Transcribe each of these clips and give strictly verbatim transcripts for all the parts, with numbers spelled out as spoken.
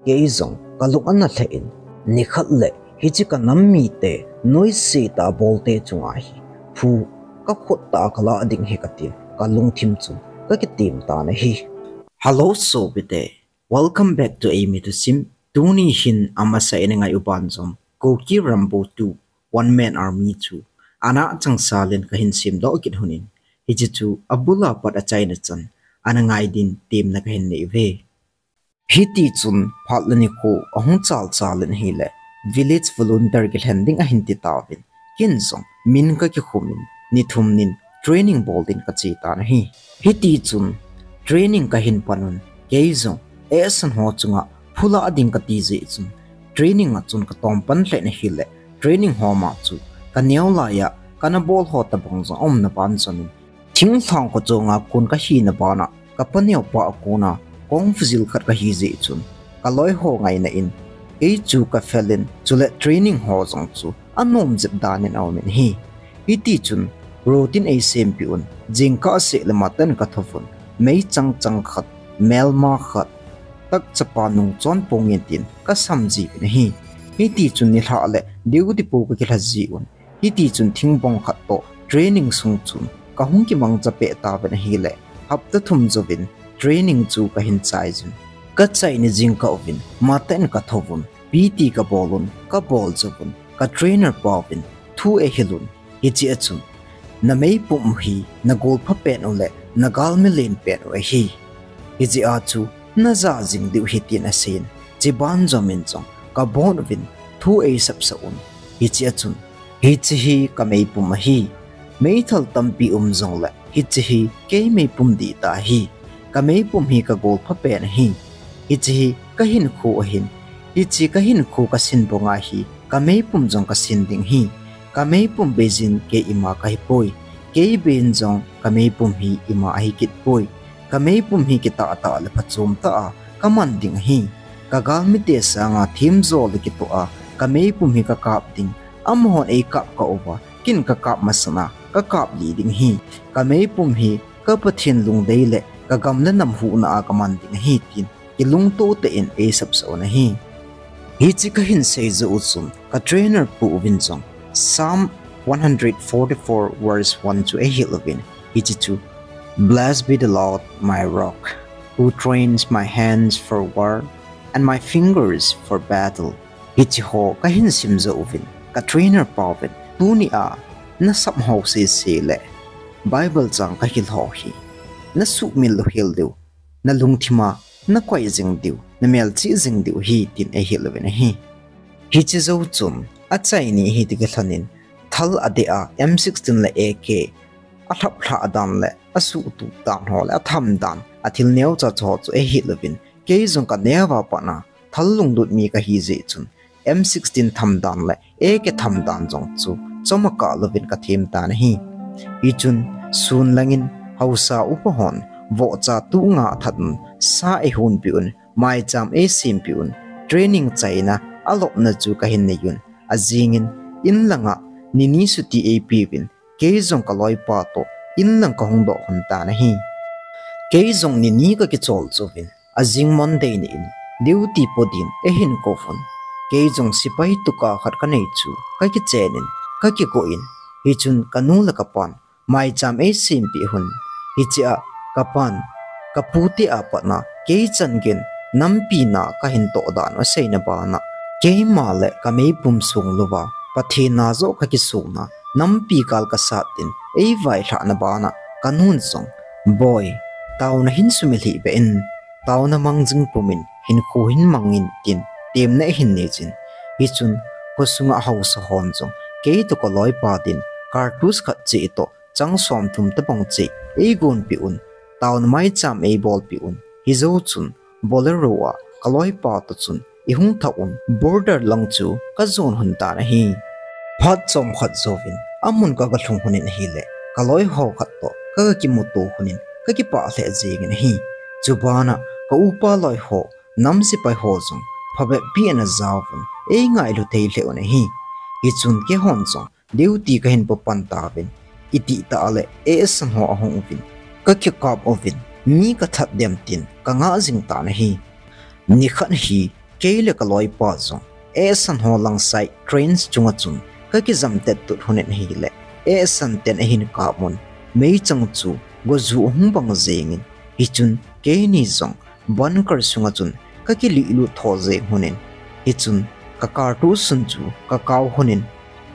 Kei jong kalung ana lheh in, nikhat le hiche kanam mite noise tah a bolte chunga hi phu kakhut tah a kalah ding ahi katin kalungthim chun kakitem tan ahi. Hello sopite, welcome back to Eimi Thusim. Tuni hin amasa in ngai u banjom Kuki Rambo two, One Man Army chu ana changsal in kahin semdoh kit lhonin, hiche chu abul a pat achaina chan ana ngai din temna kahin nei uve. Hitichun phat le nikho ahung chalchal in ahile, village volunteer kilhen ding ahin ti tauvin, ken jong min kakikhum in, ni thum nin training bol din kache tan ahi. Hitichun training kahin pan un, kei jong eisan ho chunga phu lah ding kati jeh chun, training a chun katom pan lheh in ahile, training home a chu kaneo laiya kana bol ho tobang jong aumna banjom in, thinglhang kho chunga kon kahina bana, kapaneo pa a kona kongfu jil khat kahi jeh chun, kaloi ho ngaina in kei chu kafel in, chule training ho jong chu anom jep dan in aumin ahi. Hitichun routine eisempeh un, jingkah seh le matah in kathouvun, meichang chang khat, melma khat, tak chapa nung chon pongin tin kasam jiuvin ahi. Hitichun nilhah le duty po kakilha jiuvin, hitichun thingbong khat toh training sung chun kahung kimangcha peh tauvin ahile, hapta thum jouvin training chu kahin chai jin, kachaina jingkah uvin matah in kathouvun, PT kabol un, kabol jouvun, ka trainer pauvin thu eihil un, hichea chun, nameipum u hi nagol phapen u le nagalmi lenpen u ahi. Hichea chu naja jing diu ahi tin aseiyin, chuban jomin jong kabon uvin thu eisapsah un, hichea chun, hiche hi kameipum ahi. Meithal tampi um jongle hiche hi kei meipum dihtah ahi. Kameipum hi kagol phapen ahi. Hiche hi kahinkho ahin, hiche kahinkho kasin banga hi kameipum jong kasin ding ahi. Kameipum beijin kei ima kahipoi. Kei beiyin jong kameipum hi ima ahi kitpoi. Kameipum hi kitahtah le phachomtah a kaman ding ahi. Kagalmite sanga themjo le kitoh a kameipum hi kakap ding. Amahon eikap kah uva, ken kakap masanga kakaplih ding ahi. Kameipum hi ka Pathen lungdei le kagam le nam huhna a kaman ding ahi tin kilungto tah in eisapsah un ahi. Hiche kahin sei jou u chun ka trainer pu uvin jong Psalm one hundred forty-four verse one chu eihil uvin, hiche chu, Blessed be the Lord, my rock, who trains my hands for war and my fingers for battle. Hiche ho kahin sim jou uvin, ka trainer pauvin, tunia nasap ho sese le Bible chang kahil ho hi nasuhmil louhel diu, nalungthima nakoi jing diu, namelchih jing diu ahi tin eihil uvin ahi. Hiche jou chun achaini hiti kilhonin, thal adeh a M sixteen le AK alhaplhah dan le asuhtup dan ho le atham dan, athil neocha cha ho chu eihil uvin, kei jong kaneova patna thal lunglut mi kahi jeh chun, M sixteen tham dan le AK tham dan jong chu chomkhat louvin kathem tan ahi. Hichun sun langin haosa upa hon vohcha tuh nga athat un, sa eihonpeh un, maicham eisempeh un, training chaina alopna chu kahin nei un, ajingin inlanga nini chutti eipeuvin, kei jong kaloipa toh inlang kahung doh lhon tan ahi. Kei jong nini kakichol chuvin, ajing Monday ni in duty po din eihin kouvun, kei jong sepai tuka khat kanei chu kakichen in kakigo in, hichun kanu le kapan maicham eisempeh un, hichea kapan kapute a patna kei chan geiyin nampi na kahin toh dan u aseina bana, keima le kameipum song louva Pathen a joh kakisona nampi kal kasat din eivailhahna bana kanun jong, Boi, taona hin sumil hih beh in, taona mang jing pumin hinkho hin mangin tin temna eihin neijin, hichun khosunga haosa hon jong kei toh kaloipa din cartridge khat cheh toh chang somthum tobang cheh eigonpeh un, taona maicham eibolpeh un, hijou chun Bolero a kaloipa toh chun eihung thah un, border lang chu kajon lhon tan ahi. Phat chomkhat jouvin amun kagalhung lhonin ahile, kaloiho khat toh kagakimuto lhonin kakipah lheh jengin ahi. Chubana ka upa loiho, nam sepai ho jong phabep pi ana jaovun, eingailu thei lheh un ahi. Hichun keihon jong duty kahin po pan tauvin, itihtah le eisan ho ahung uvin, kakikap uvin, mi kathat dem tin kangah jing tan ahi. Nikhat hi Kei le kaloipa jong Esan ho lang side trench chunga chun kakijam tet tut hun in ahile, Esan ten ahin kap un, meichang chu goju ahung bang jengin, hichun keini jong bunker sunga chun kakilih lut tho jeng hun in, hichun ka cartridge sun chu kakao hun in,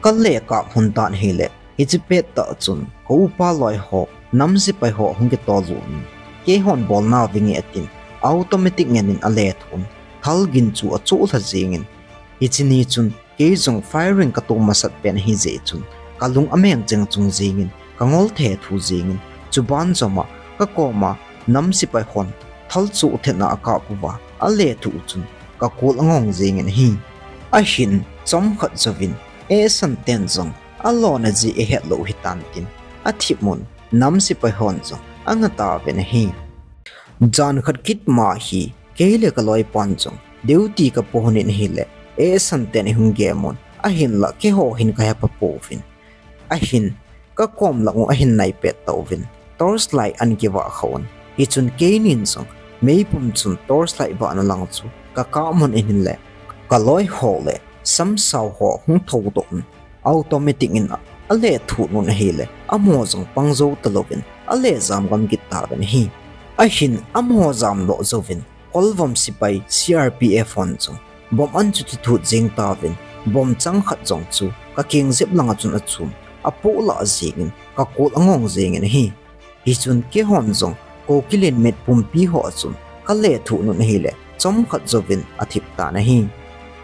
kale kap hun tan ahile, hiche pettah chun ka upa loi ho, nam sepai ho ahung kitolut un, keihon bolna vinge atin, automatic ngen in ale thun, thal gin chu achoh lha jengin, hiche ni chun kei jong firing kato masat pen ahi jeh chun, kalung ameng cheng chung jengin, kangol thethu jengin, chuban joma kakoma nam sepai hon thal choh thetna akap uva, ale thu chun kakol angong jengin ahi. Ahin chomkhat jouvin Esan ten jong alona ji ahet lou hitan tin, athip un nam sepai hon jong anga tauvin ahi. Jan khat kit ma hi kei le kaloipan jong duty kapo hun in ahile, Esan ten ihung gem un, ahinla keiho hin kahepa pouvin. Ahin kakom lang u ahin nai pet tauvin, torch light ana kivah kha un. Hichun keinin jong meipum chun torch light vahna lang chu kakap un ahile, kaloi ho le samsao ho hung thoudoh un, automatic in ale thut un ahile, amaho jong pang jou talouvin ale jam gam kit tauvin ahi. Ahin amaho jamdoh jouvin, kolvom sepai C R P F hon jong bomb an chu thuthut jeng tauvin, bomb chang khat jong chu kakeng jep langa chun achun, apoh lah jengin kakol angong jengin ahi. Hichun keihon jong Kukiland met pumpi ho a chun kale thut un ahile, chomkhat jouvin athip tan ahi.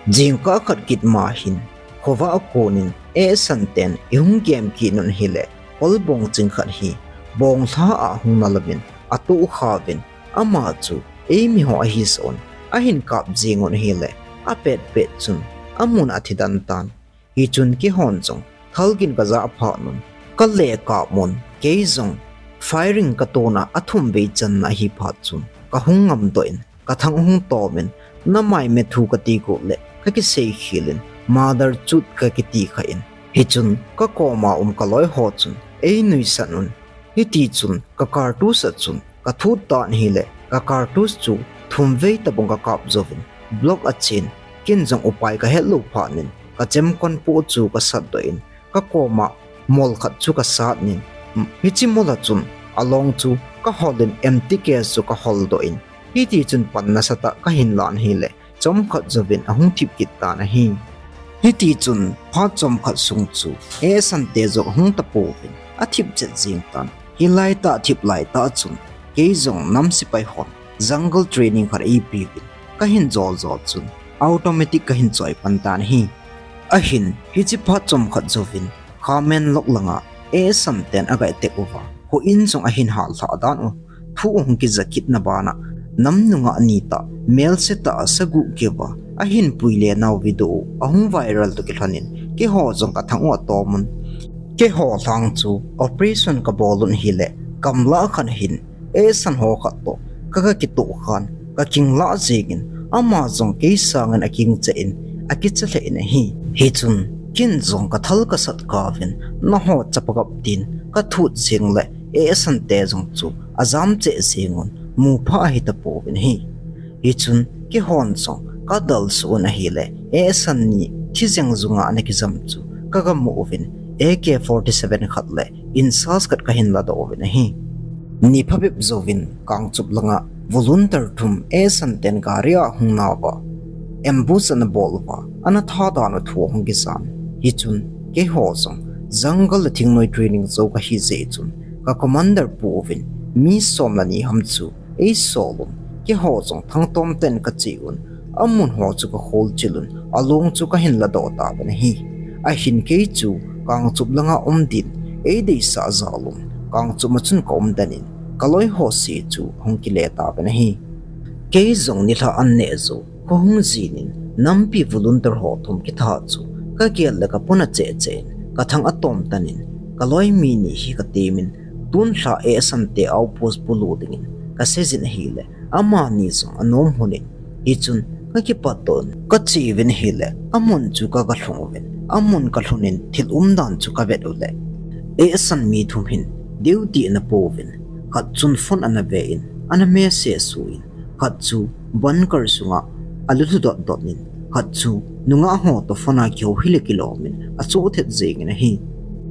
Jingkah khat kit ma hin khovah a konin Esan ten ihung gem kit un ahile, kolbong ching khat hi bonglha a hung na louvin atoh khauvin, ama chu eimiho ahisah un, ahin kap jeng un ahile, apet pet chun amun athi den tan. Hichun keihon jong thal gin kajah phat un, kale kap un, kei jong firing katona athum vei channa ahi phat chun, kahung ngamdoh in, kathang ahung tomin, namai me thu kati got le kakisei khel in, mother chut kakiti kha in. Hichun kakoma um kaloi ho chun einuisan un, hitichun ka cartridge a chun kathut tan ahile, ka cartridge chu thum vei tabang kakap jouvin, block achen, ken jong upai kahet lou phat in, kachemkon poh chu kasatdoh in, kakoma mol khat chu kasat in, hiche mol a chun along chu kahol in, empty case chu kaholdoh in, hitichun pan nasatah kahin lan ahile, chomkhat jouvin ahung thip kit tan ahi. Hitichun phat chomkhat sung chu Esan te jong ahung tapouvin, athip chet jeng tan. Hilai tah thip laitah chun, kei jong nam sepai hon jungle training khat eipeuvin, kahin jol jol chun automatic kahin choi pan tan ahi. Ahin hiche phat chomkhat jouvin, Khamen lok langa Esan ten agai tek uva, houin jong ahin hallhah dan u, thu ahung kija kitna bana, nam nungah ni tah, melse tah a saguh keuva ahin puile nau video ahung viral toh kilhonin, keiho jong kathang u atom un. Keiho lhang chu operation kabol un ahile, gamlah khat hin Esan ho khat toh kaga kitoh khan, kaking lah jengin, ama jong kei sangin aking cheh in, akicha lheh in ahi. Hichun ken jong kathal kasat kauvin, nangho chapa gap tin kathut jeng le, Esan te jong chu ajam cheh jeng un, mu pha ahi tapouvin ahi. Hichun keihon jong kadalsuh un ahile, Esan ni thi jeng junga ana kijam chu kaga mu uvin, A K forty-seven khat le INSAS khat kahin ladoh uvin ahi. Ni phabep jouvin Kangchup langa volunteer thum Esan ten gari a hung nauva, ambush ana bol uva, ana tha dan u thu ahung kijan. Hichun keiho jong jungle le thingnoi training jou kahi jeh chun, ka commander pu uvin mi som le ni ham chu eisol un, keiho jong thangtom tah in kache un, amun ho chu kakholchil un, along chu kahin ladoh tauvin ahi. Ahin kei chu Kangchup langa um din eideisah jal un, Kangchup a chun kaum den in, kaloi ho se chu ahung kile tauvin ahi. Kei jong nilhah an neh jou, kho hung jin in, nampi volunteer ho thum kitha chu kagel le kapona cheh cheh in, kathang atom tan in, kaloi mi ni hi katemin, tunlha Esan te outpost bulu dingin kaseijin ahile, amani jong anom lhonin, hichun kakipatdoh un kache uvin ahile, amun chu kagalhung uvin, amun kalhun in thil umdan chu kavet ule, Esan mi thum hin duty ana pouvin, khat chun phone ana ve in, ana message suh in, khat chu bunker sunga alulhu dotdot in, khat chu nungah ho toh phone a kihou hile kilom in achoh thet jeng in ahi.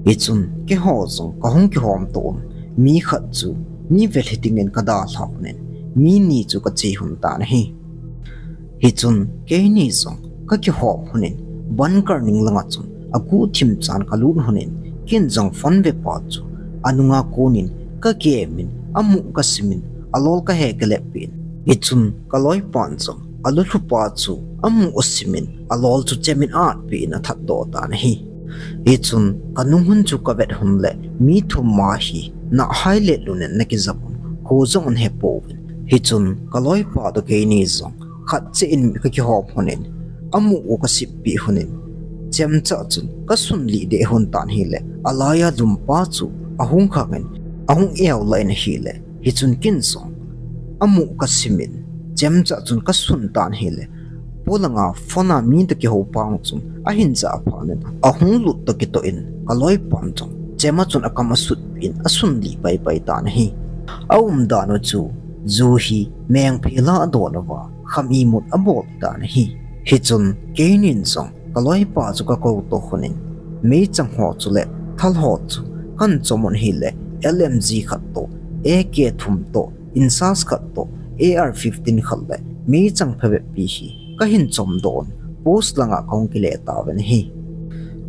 Hichun keiho jong kahung kihom toh un, mi khat chu mi vet hi dingin kadalhah un, mi ni chu kache lhon tan ahi. Hichun keini jong kakihom lhon in, bunker ning langa chun aguhthim chan kalut lhon in, ken jong phone vepa chu anunga kon in kagem in, amu kasim in, alol kahe kalep in. Hichun kaloipan jong alulhupa chu amu asim in, alol chu chem in atpeh in athat doh tan ahi. Hichun kanung lhon chu kavet lhon le, mi thum ma hi nahhai le lun in ana kijam un, kho jong ana hepouvin. Hichun kaloipa toh keini jong khat cheh in kakihom lhon in, amu u kasippeh lhon in, chemcha chun kasunlih deh lhon tan ahile, alai a lumpa chu ahung khang in, ahung eolah in ahile, hichun ken jong amu kasim in, chemcha chun kasun tan ahile, polanga phone a mi toh kihou pa chun ahin jah phat in, ahung lut toh kitoh in, kaloipan jong chema chun akam asutpeh in asunlih paipai tan ahi. Aumdan u chu, ju hi mengphel a adon uva, kham imut abol tan ahi. Hichun keinin jong kaloipa chu kakou toh lhon in, meichang ho chule thal ho chu kahin chom un ahile, L M G khat toh, A K thum toh, INSAS khat toh, A R fifteen khat le meichang phabep pi hi kahin chomdoh un, post langa kahung kile tauvin ahi.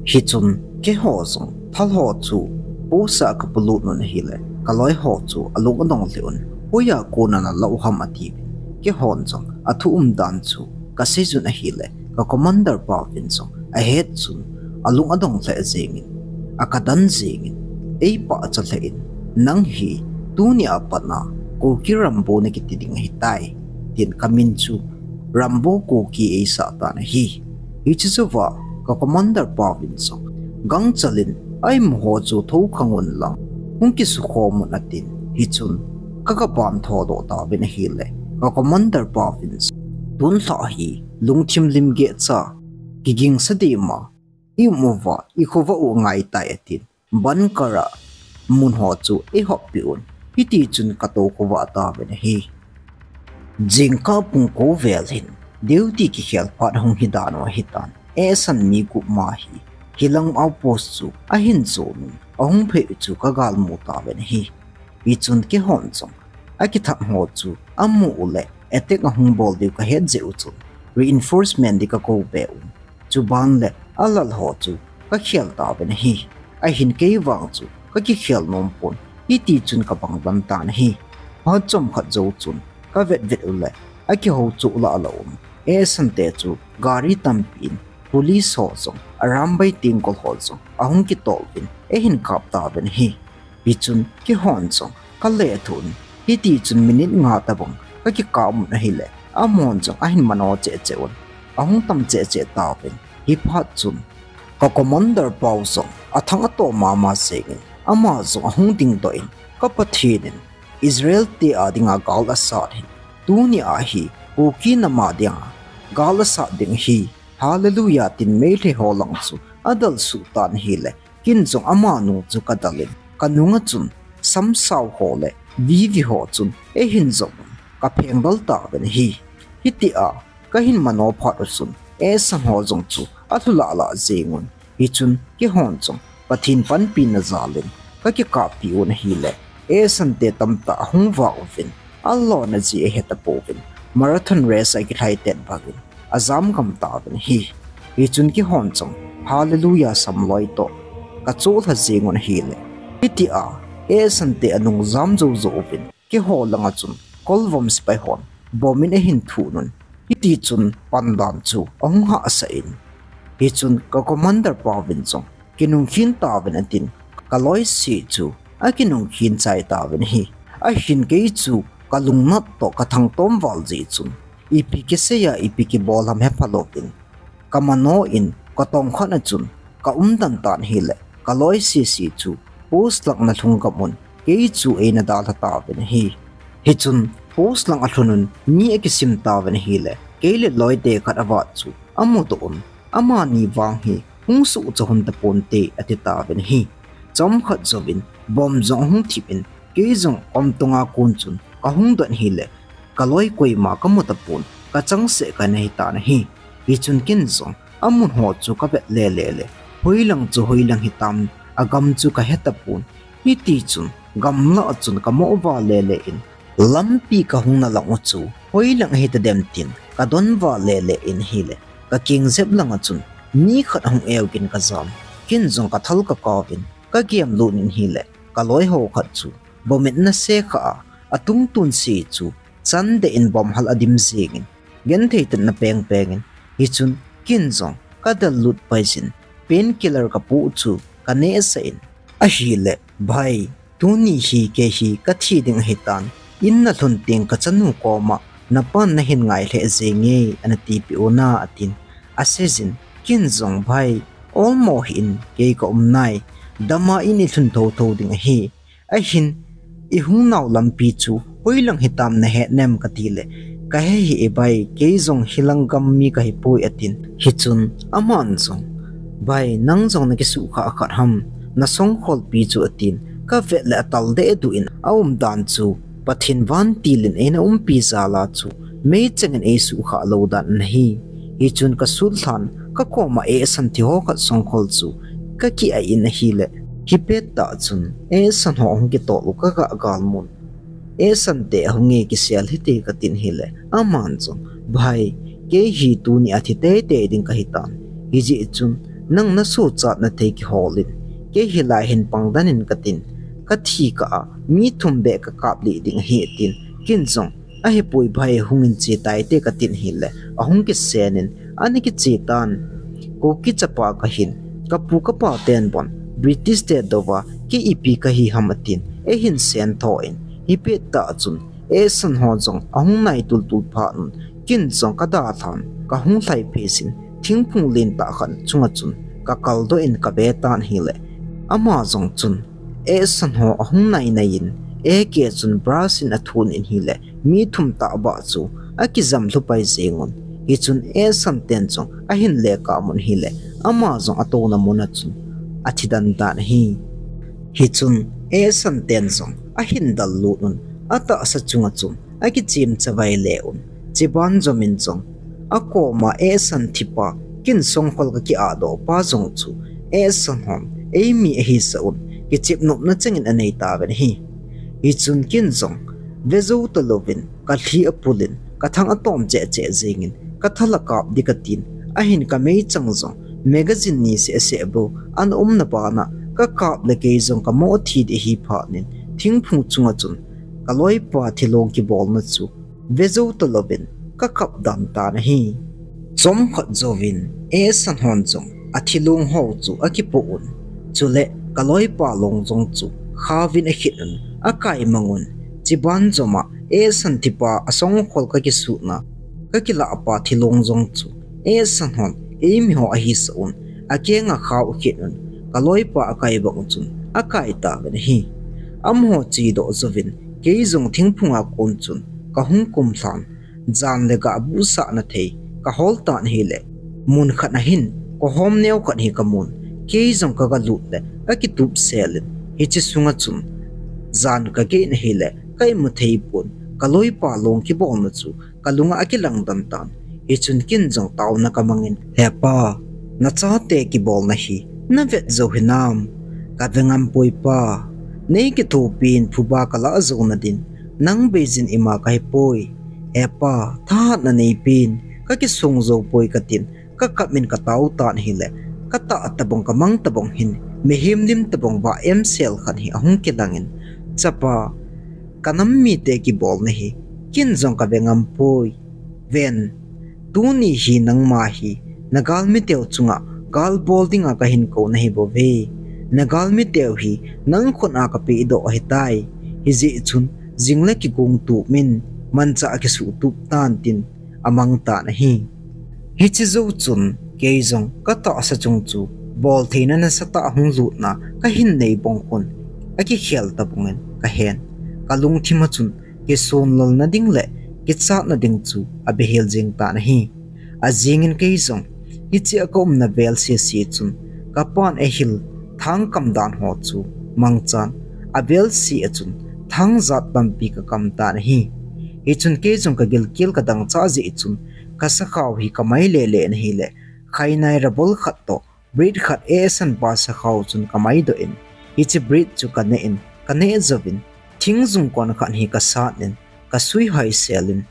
Hichun keiho jong thal ho chu post a kapolut un ahile, kaloi ho chu alung adong lheh un, hoiya kona nalah u ham atiuvin, keihon jong athu umdan chu kaseijun ahile, ka commander pauvin jong ahet chun alung adong lheh jengin, akadan jengin, eipahcha lheh in, nang hi tunia patna Kuki Rambo nakiti ding ahitai, tin kamin chu Rambo Kuki eisah tan ahi. Hiche jouva ka commander pauvin jong, gangchal in a-imu ho chu thoukhang unlang, hung kisukhom un atin, hichun ka, kaban thodoh tauvin ahile, ka commander pauvin jong, tunlhah hi lungthim limgehcha, kigingsa dema i-um uva, ikhovah u angaitai atin, bunker a mun ho chu eihoppi un, hitichun katou khovah tauvin ahi. Jingkah pung ko vel hin duty kikhel phat ahung hidan u ahitan, asan mi gup ma hi, hilang outpost chu ahin jon un, ahung phei u chu kagalmu tauvin ahi. Hichun keihon jong akithat ho chu amu ule, attack ahung bol diu kahet jeh u chun, reinforcement ding kakou be un, chuban le alal ho chu kakhel tauvin ahi. Ahin kei vang chu kakikhel nompon, hitichun kabangdan tan ahi. Phat chomkhat jou chun kavetvet ule, akihou choh lahlah un, asante chu gari tampin, police ho jong, Arambai tengkol ho jong ahung kitol uvin, eihin kap tauvin ahi. Hichun keihon jong kalethuh un, hitichun minute nga tobang kakikap un ahile, amahon jong ahin mano cheh cheh un, ahung tam cheh cheh tauvin, hiphat chun ka commander pau jong athang ato mama jengin, ama jong ahung dingdoh in, ka Pathen in Israel te a dinga gal asat hin, tunia hi Kuki nam a dinga gal asat ding ahi, Hallelujah, tin Meitei ho lang chu adalsuh tan ahile, ken jong ama nung chu kadal in, kanunga chun samsao ho le vivi ho chun eihin jom un, kaphengdal tauvin ahi. Hitia kahin mano phat u chun, asan ho jong chu alhu lahlah jeng un, hichun keihon jong Pathen panpina jal in kakikappi un ahile, asante tamtah ahung vah uvin, alona jeh ahe tapouvin, marathon race a kilhaitet bangin ajam gam tauvin ahi. Hichun keihon jong Hallelujah samloi toh kacholha jeng un ahile, hitia asante anung jam joujou uvin, keiho langa chun kolvom sepai hon bomb in eihin thun un, hitichun pandan chu ahung hahsah in, hichun ka commander pauvin jong, kinungkhen tauvin atin, kaloise chu akinungkhen chai tauvin ahi. Ahin kei chu kalungnat toh kathangtom val jeh chun, ipi kisei a ipi kibol ham hepha louvin, kamano in katongkhat a chun kaumden tan ahile, kaloisese chu post langna lhunggam un kei chu eina dalha tauvin ahi. Hichun post lang alhun un mi akisim tauvin ahile, kei le loite khat avat chu amudoh un, amani vang hi hung suhcha lhon taponte ati tauvin ahi. Chomkhat jouvin bomb jong ahung thip in, kei jong kom tunga kon chun kahung dot ahile, kaloi koima kamu tapon, kachangseh kana hitan ahi. Hichun ken jong amun ho chu kavet lele le, hoilang chu hoilang hitam, agam chu kahetapon. Hitichun gamlah a chun kamoh val lele in, lampi kahung na lang u chu hoilang ahitadem tin kadon val lele in ahile, kakeng jep langa chun mi khat ahung eugin kajam. Ken jong kathal kakauvin kagem lut in ahile, kaloiho khat chu bomb in ana se khah a, atungtun se chu chandeh in bomb hal adim jengin, genthei tatna pengpengin, hichun ken jong kadel lut paijin, painkiller kapoh chu kanehsah in, ahile, Bhai, tuni hi kei hi kathi ding ahitan, in nalhun teng kachanu koma napan nahin ngai lheh jenge, ana tipeh una atin. Aseijin, ken jong, Bhai, olmo hih in, kei kaum nai, dama in ilhun thotho ding ahi. Ahin, ihung nau lampi chu hoilang hitam nahet nem katile, kahe hih e Bhai, kei jong hilang gam mi kahipoi atin. Hichun aman jong, Bhai, nang jong nakisuhkhah khat ham, nasongkholpi chu atin. Kavet le atal dehduh in aumdan chu Pathen vantil in eina umpi jal a chu meichang in eisuhkhah lou dan ana hi. Hichun kasut lhan, kakoma ehsan thiho khat songkhol chu kaki-ah in ahile, hipettah chun ehsan ho ahung kitol u kaga galmun. Ehsan te ahunge, kisel hite katin ahile, aman jong, Bhai, kei hi tunia thi teitei ding kahitan, hijeh chun nang nasochatna thei kihol in, kei hilai hin pangdan in katin, kathi kah a mi thum beh kakaplih ding ahi atin. Ken jong, ahipoi Bhai, hungin che taite katin ahile, ahung kisen in ana kiche tan. Kuki chapa kahin, kapu kapa ten bon British te douva kei ipi kahi ham atin, eihin sentho in, hipettah chun ehsan ho jong ahung nai tultul phat un, ken jong kadalhan, kahung lhai phei jin, thingphung lentah khat chunga chun kakaldoh in kave tan ahile, ama jong chun ehsan ho ahung nai nai in, AK chun brush in athun in ahile, mi thum tahbeh chu akijam lhu pai jengun. Hichun ehsan ten jong ahin lekah mun ahile, ama jong atouna muna chun athi den tan ahi. Hichun ehsan ten jong ahin del lut un, atahsa chunga chun akichem chavai le un, Chibanjom in jong akoma ehsan thipa, ken songkhol kaki-ahdoh pa jong chu ehsan hon eimi ahisah un, kichepnopna chengin anei tauvin ahi. Hichun ken jong vejou talouvin kalhi apul in, kathang atom cheh cheh jengin, kathal akap ding katin, ahin kameichang jong magazine ni seh seh bou ana umna bana kakap le kei jong kamoh thi ding ahi phat in, thingphung chunga chun kaloipa thilong kibolna chu vejou talouvin kakap dan tan ahi. Chomkhat jouvin ehsan hon jong athilong ho chu akipoh un, chule kaloipa long jong chu khauvin akhin un, akai mang un, Chibanjom a ehsan thipa asongkhol kakisuhna, kakilahpa thilong jong chu ehsan hon eimi ho ahisah un, akenga khau akhin un, kaloipa akai bang chun akai tauvin ahi. Amaho chedoh jouvin kei jong thingphunga kon chun kahung kumlhan, jan le gah buhsahna thei kahol tan ahile, mun khat ahin, kohom neo khat hi kamun, kei jong kagalut le kakitup sel in, hiche sunga chun jan kagei in ahile, ka imu thei pon, kaloipa long kibolna chu kalunga akilang den tan. Hichun ken jong taona kamangin, He pa, nachate kibolna hi navet jou hinam? Kave ngam poi pa, nei kithopin phuba kalah jouna din, nang beijin ima kahipoi. He pa, thahatna neipin, kakisong jou poi katin, kakap in katao tan ahile, katah tabang kamang tabang hin, mihem lim tabang vah emsel khat hi ahung kilangin, Chapa, kanam mite kibolna hi ken jong kave ngam poi. Ven, tuni hi nangma hi nagalmiteu chunga gal bol dinga kahin kou nahi bouve. Nagalmiteu hi nang khut a kapehdoh ahitai. Hijeh chun jingle kigong tup in, manchah kisuh tup tan tin amang tan ahi. Hiche jou chun kei jong katahsa chung chu boltheina nasatah hung lutna kahin nei bang khun, akikhel tabang in kahen. Kalungthim a chun kisonlolna ding le kichatna ding chu abehel jeng tan ahi. Ajingin kei jong hichea kaumna vel sese chun kapan eihil thangkam dan ho chu mangchan, avel se a chun thangjat tampi kakam tan ahi. Hichun kei jong ka gilkel ka dangchah jeh chun ka sakhao hi ka mai lele in ahile, khainai rubble khat toh, brick khat A S N pa sakhao chun ka mai doh in, hiche brick chu ka neh in, ka neh jouvin, thingjung kon khat hi ka sat in, ka sui haisel in,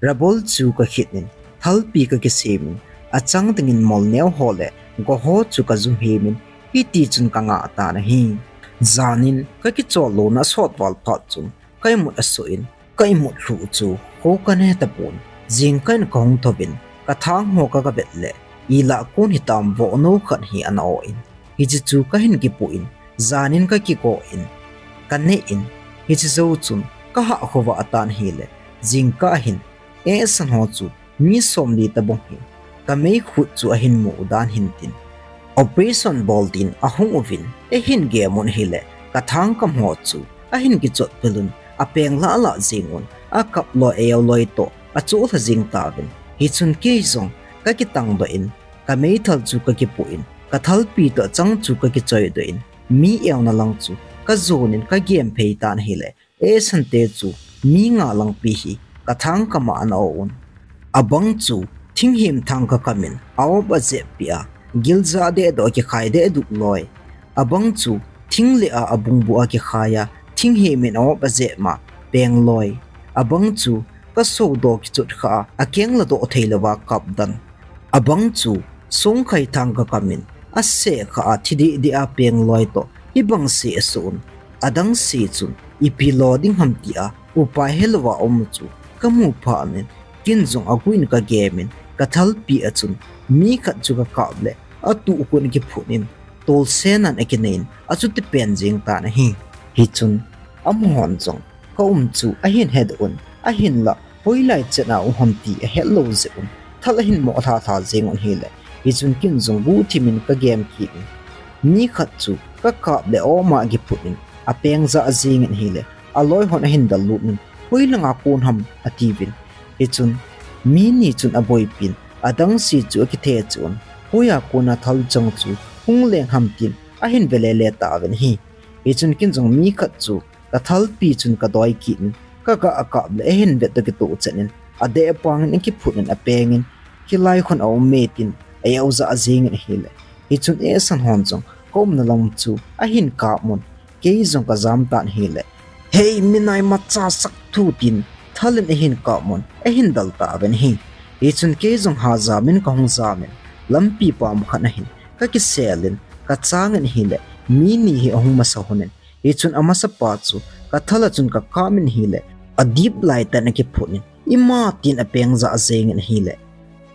rubble chu ka khit in, thalpi ka kisem in, achang dingin molneo ho le go ho chu ka jum hem in, hiti chun ka ngah tan ahi. Jan in ka kichol lona sot val phat chun, ka imut asoh in, ka imut lhuh chu kho ka ne tapon, jingkah in ka hung thouvin, ka thang ho ka gavet le, ilah kon hitam vohnou khat hi ana o in, hiche chu ka hin kipoh in, jan in ka kigo in, ka neh in, hiche jou chun ka hah khovah tan ahile, jingkah hin, A S N ho chu mi somli tobang hi ka meikhut chu ahin mu u dan hin tin, operation bol din ahung uvin, eihin gem un ahile, ka thangkam ho chu ahin kichot pel un, apeng lah lah jeng un, akap loi, aeo loi toh acholha jeng tauvin. Hichun kei jong ka kitang doh in, ka meithal chu ka kipoh in, ka thalpi toh achang chu ka kichoi doh in, mi eona lang chu ka jon in ka gem phei tan ahile, A S N te chu mi nga lang pi hi ka thangkam a ana o un. Abang chu thinghem thang ka kam in, a-op ajep pi a, gilja deh doh a kikhai deh duk loi. Abang chu thing le a abungbu a kikhai a, thinghem in a-op ajep ma peng loi. Abang chu ka sodoh kichot kha a, akeng ladoh thei louva kap dan. Abang chu songkhai thang ka kam in, aseh kha a thi deh deh a peng loi toh, hibang se asoh un. Adang se chun ipi lo ding ham ti a upai helouva um chu ka mu phat in, ken jong aguh in ka gem in, ka thalpi a chun mi khat chu ka kap le, atuh khun kiphut in, tolsen an akinei in, achuti pen jeng tan ahi. Hichun amahon jong ka um chu ahin hedoh un, ahinlah hoilai chet a um ham ti ahet lou jeh un, thal ahin mo lha lha jeng un ahile, hichun ken jong guhthim in ka gem kit in, mi khat chu ka kap le a-op ma kiphut in, apeng jah jeng in ahile, aloi hon ahin dal lut in, hoilanga kon ham atiuvin. Hichun mi ni chun aboipi in, adang se chu akithecheh un, hoiya kon a thalchang chu hung leng ham tin ahin ve lele tauvin ahi. Hichun ken jong mi khat chu ka thalpi chun ka doi kit in, ka gah kap le ahin vet toh kitoh chet in, adeh pang in akiphut in apeng in, hilai khun aum e tin aeo jah jeng in ahile, hichun A S N hon jong ka umna lam chu ahin kap un, kei jong ka jam tan ahile, "Hei, minai macha sak thu," tin thal in ahin kap un, ahin dal tauvin ahi. Hichun kei jong ha jam in ka hung jam in, lampi pam khat a hin ka kisel in, ka chang in ahile, mi ni hi ahung masa lhon in, hichun amasapa chu ka thal a chun ka kap in ahile, adip lai tah in akiphut in, ima tin apeng jah jeng in ahile,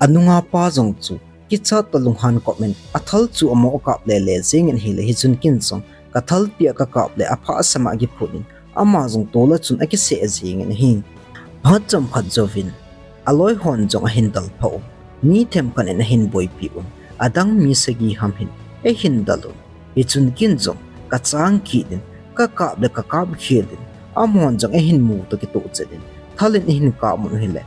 anunga pa jong chu kichat toh lunghan kop in, athal chu amo kap lele jeng in ahile, hichun ken jong ka thalpi a ka kap le, aphasam a kiphut in, ama jong tol a chun akiseh jeng in ahi. Phat chomkhat jouvin aloi hon jong ahin dal phah un, mi themkhat in ahin boipi un, adang mi sagi ham hin eihin dal un. Hichun ken jong ka chang kit in, ka kap le ka kap khel in, amahon jong eihin mu toh kitoh chet in, thal in eihin kap un ahile,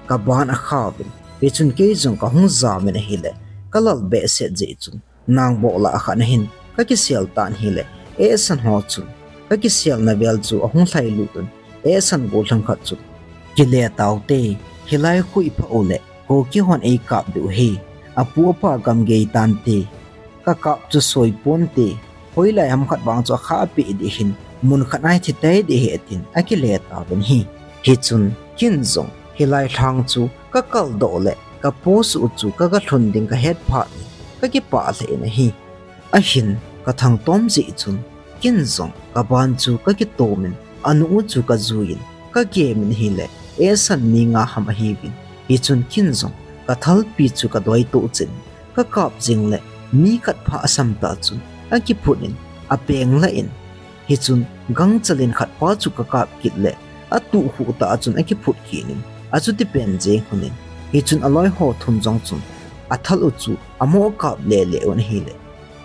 ka ban akha uvin, hichun kei jong ka hung jam in ahile, ka lal behseh jeh chun, nang bohlah khat a hin ka kisel tan ahile, A S N ho chun ka kiselna vel chu ahung lhai lut un, A S N gollhang khat chun, "Kile taute, hilai khu iphah u le, Kuki hon eikap diu ahi, apu apa gam gei tante, ka kap chu soi ponte, hoilai ham khat vang chu akhah peh ding ahin, mun khat a ithi tei ding ahi," atin akile tauvin ahi. Hichun ken jong hilai lhang chu ka kaldoh le ka post u chu ka galhun ding ka het phat in ka kipah lheh in ahi. Ahin ka thangtom jeh chun ken jong ka ban chu ka kitom in, anu u chu ka jui in, ka gem in ahile, A S N mi nga ham ahiuvin. Hichun ken jong ka thalpi chu ka doi toh chet in, ka kap jing le, mi khat phasam tah chun akiphut in, apeng lah in, hichun gangchal in khat pa chu ka kap kit le, atuh khuh tah chun akiphut kit in, achuti pen jeng lhon in, hichun aloi ho thum jong chun athal u chu amo kap lele un ahile,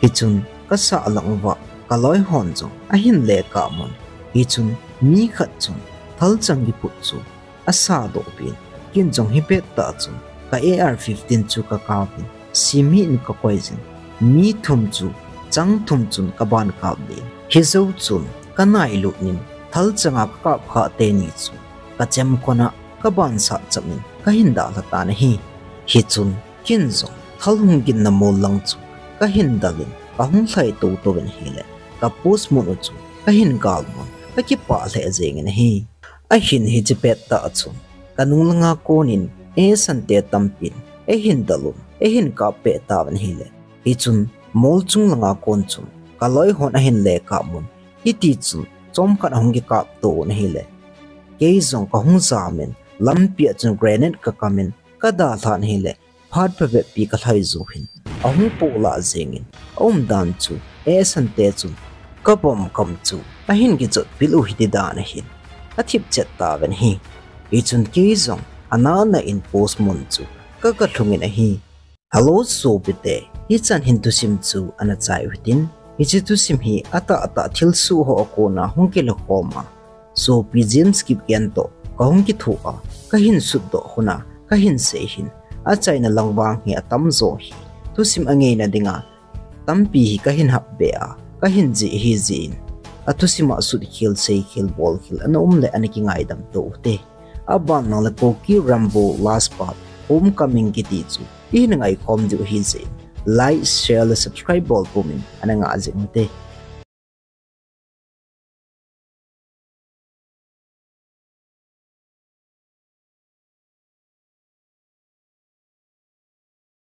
hichun ka sah lang uva ka loi hon jong ahin le kap un. Hichun mi khat chun thalchang kiphut chu asa doh pin, ken jong hipet tah chun ka A R fifteen chu ka kap in, simi in ka koi jin, mi thum chu chang thum chun ka ban kap le in. Hijou chun ka nailut in, thalchang a ka kap khah teni chu ka chemkon a kaban sat cham in kahin dalha tan ahi. Hichun ken jong thal hung ginna mol lang chu kahin dal in kahung lhai toto uvin ahile, ka post mun u chu kahin gal mun kakipah lheh jeng in ahi. Ahin hiche pettah chun kanung langa kon in A S N te tampin eihin dal un eihin kap peh tauvin ahile, hichun mol chung langa kon chun kaloi hon ahin lekap un, hiti chun chomkhat ahung kikap to un ahile, kei jong kahung jam in lampi a chun grenade kakam in kadalhan ahile, phat phabep pi kalhai jou hin ahung pohlah jeng in, aumdan chu A S N te chun kabom kam chu ahin kichot pil u hiti dan ahin athip chet tauvin ahi. Hichun kei jong anana in post mun chu kaga lhung in ahi. Hello sopite, hichan hin thusim chu ana chai u hitin, hiche thusim hi atahtah thilsoh ho a kona hung kilhakhom a, sopi James Kipgen toh kahung kithoa, kahin sutdoh hun a kahin sei hin, achaina lang vang hi atamjo hi thusim angeina dinga tampi hi kahin hapbe a kahin jih ahi jeh in, athusima sutkhel, seikhel, bolkhel ana um le ana kingaidam to ute. Aban lang le Kuki Rambo Last Part Homecoming kiti chu ihin ngaikhom diu ahi jeh in, like, share le subscribe bol pumin ana ngah jing ute.